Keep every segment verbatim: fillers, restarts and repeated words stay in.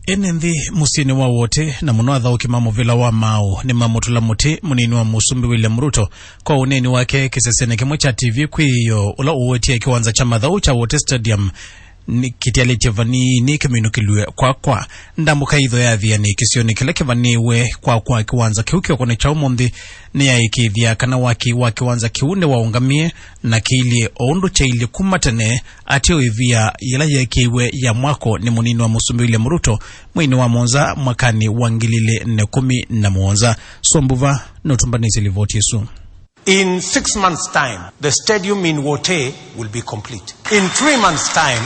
Ene nthĩ mũsyĩnĩ wa Wote, na mũno athaũki ma mũvĩla wa maaũ, nĩmamũtũla mũtĩ mũnini wa Mũsumbĩ William Ruto kwa ũneeni wake kĩsesenĩ kĩmwe kya T V kwĩ ĩyoo, ũla ũwetie kĩwanza kya mathaũ kya Wote Stadium nĩ kĩtialĩtye vanini kĩminũkĩlw'e kwakwa. Ndambũka itho ya Athiani kĩsionĩ kĩla kĩvanĩĩwe kwakwa kĩwanza kĩu kĩokonĩ kya ũmũnthĩ nĩyaĩkĩĩthya kana waki wa kĩwanza kĩu nĩwaũngamie na kĩilyĩ o ũndũ kyailyĩ kuma tene, ateo ĩvia yĩla yeekĩiwe ya mwako nĩ mũnini wa Mũsumbĩ William Ruto mweinĩ wa mũonza mwakanĩ wa ngili ilĩ na ĩkũmi na mũonza. Swambuva nũtũmbanĩsye livoti ĩsu. In six months' time, the stadium in Wote will be complete. In three months' time,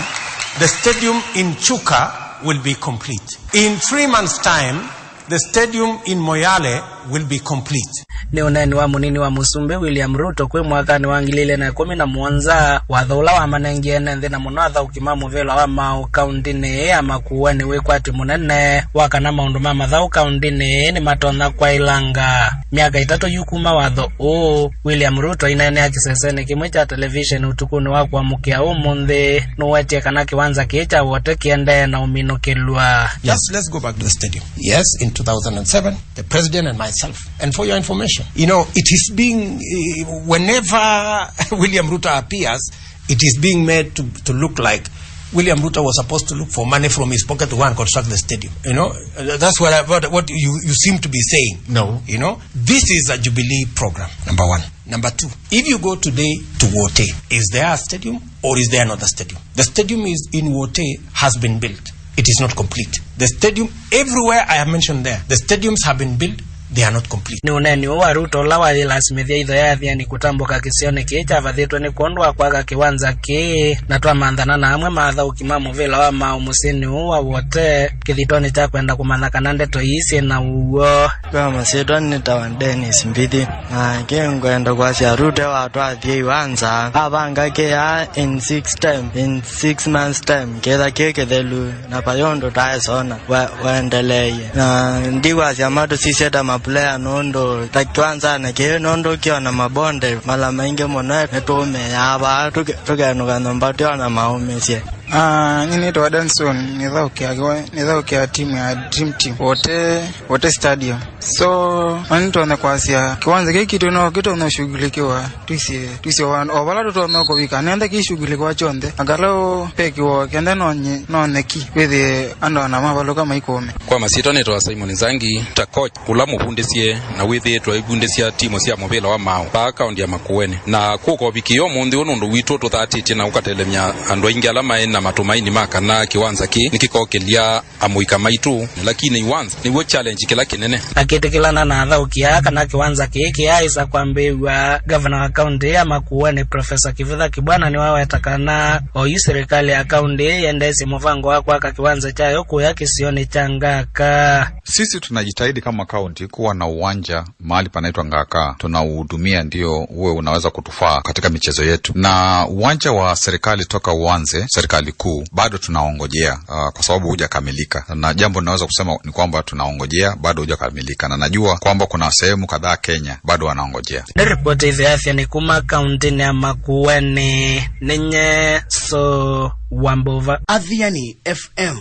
the stadium in Chuka will be complete. In three months' time, the stadium in Moyale will be complete. Nĩ ũneeni wa mũnini wa Mũsumbĩ William Ruto kwĩ mwakanĩ wa ngili ilĩ na ĩkũmi na mũonza, watho ũla wamanengie ene nthĩ na mũno athaũki ma mũvĩla wa maaũ kaũntĩnĩ ĩĩ ya Makueni wĩkwatyo mũnene wa kana maũndũ ma mathaũ kaũntĩnĩ ĩĩ nĩmatonya kwaĩlanga. Myaka ĩtatũ yu kuma watho ũũ, William Ruto aineenea kĩsesenĩ kĩmwe kya television ũtukũnĩ wa kũamũkĩa ũmũnthĩ, nũwetie kana kĩwanza kĩĩ kya Wote kĩendee na ũminũkĩlw'a. Just let's go back to the stadium. Yes, in two thousand and seven, the president and myself. And for your information, you know, it is being, eh, whenever William Ruto appears, it is being made to, to look like William Ruto was supposed to look for money from his pocket to go and construct the stadium. You know, uh, that's what, I, what, what you, you seem to be saying. No. You know, this is a Jubilee program, number one. Number two, if you go today to Wote, is there a stadium or is there not a stadium? The stadium is in Wote has been built. It is not complete. The stadium, everywhere I have mentioned there, the stadiums have been built, they are not complete. Nĩ ũneeni ũũ wa Ruto ũla wayĩlasimĩthya itho ya Athiani kũtambũka kĩsionĩ kĩĩ kyavathĩtwe nĩ kwondũ wa kwaka kĩwanza kĩĩ, na twamanthana na amwe ma athaũki ma mũvĩla wa maaũ mũsyĩnĩ ũũ wa Wote, kĩthitonĩ kya kwenda kũmanya kana ndeto ii syĩ na ũw'o. Kwa masyĩtwa nĩtawa Dennis Mbithi, na kĩ ngwenda kwasya Ruto watwathie iwanza, avanga kĩa in six time, in six months time, kĩtha kĩ kĩthelu, na vayũ ũndũ taesona we-, wendeleie. Na ndikwasya matũsisye ta mapulea nũndũ ta kĩwanzanĩ kĩĩ nũndũ kĩona mabonde mala maingĩ mũno nĩtũũmĩaa vaa tũke-, tũkenũka nyũmba tũona maũmĩsye. Ah, nyie nĩtawa Danson, nĩthaũkĩa kĩwa-, nĩthaũkĩa timu ya Dream Team, Wote, Wote Stadium. So, nĩtonya kwasya, kĩwanza kĩĩ kitũ no kĩtonya ũshughulikiwa, twisye, twisye wa-, o vala tũtonya kũvika, nenda kĩshughulikiwa kyonthe, angalau ve kĩwoo kenda nonye, noneki, wĩthĩe andũ ana mavalũka maikũme. Kwa masyĩtwa nĩtawa Simon Nzangi, ta coach ũla mũvundĩsye na wĩthĩĩtwe aivundĩsya timu sya mũvĩla wa maaũ vaa kaũntĩ ya Makueni. Na kũka ũvikĩĩa ũmũnthĩ ũũ nũndũ witũ tũthatĩtye na ũkatelemya andũ aingĩ ala maĩ na matumaini ma kana kĩwanza kĩĩ nĩkĩkokĩlya amũika maitũ, lakini iwanza nĩw'o challenge kĩla kĩnene. Akĩtĩkĩlana na athaũki aa kana kĩwanza kĩĩ kĩyaaĩsa kwambĩĩw'a, ngavana wa kaũntĩ ya Makueni, Professor Kivutha Kibwana, nĩwaweta kana oyu serikali ya kaũntĩ ĩĩ yendeesye mũvango wa kwaka kĩwanza kyayo kũya kĩsionĩ kya Ngaka. Sisi tunajitahidi kama kaunti kuwa na uwanja mahali panaitwa Ngaka, tunauhudumia ndio uwe unaweza kutufaa katika michezo yetu. Na uwanja wa serikali toka uanze, serikali kuu, bado tunaongojea, ah, kwa sababu hujakamilika. Na jambo ninaweza kusema ni kwamba tunaongojea, bado hujakamilika. Na najua kwamba kuna sehemu kadhaa Kenya bado wanaongojea. Nĩ ripoti ĩthĩ ya Athiani kuma kaũntĩnĩ ya Makueni, nĩ nyie So Wambuva. Athiani F M.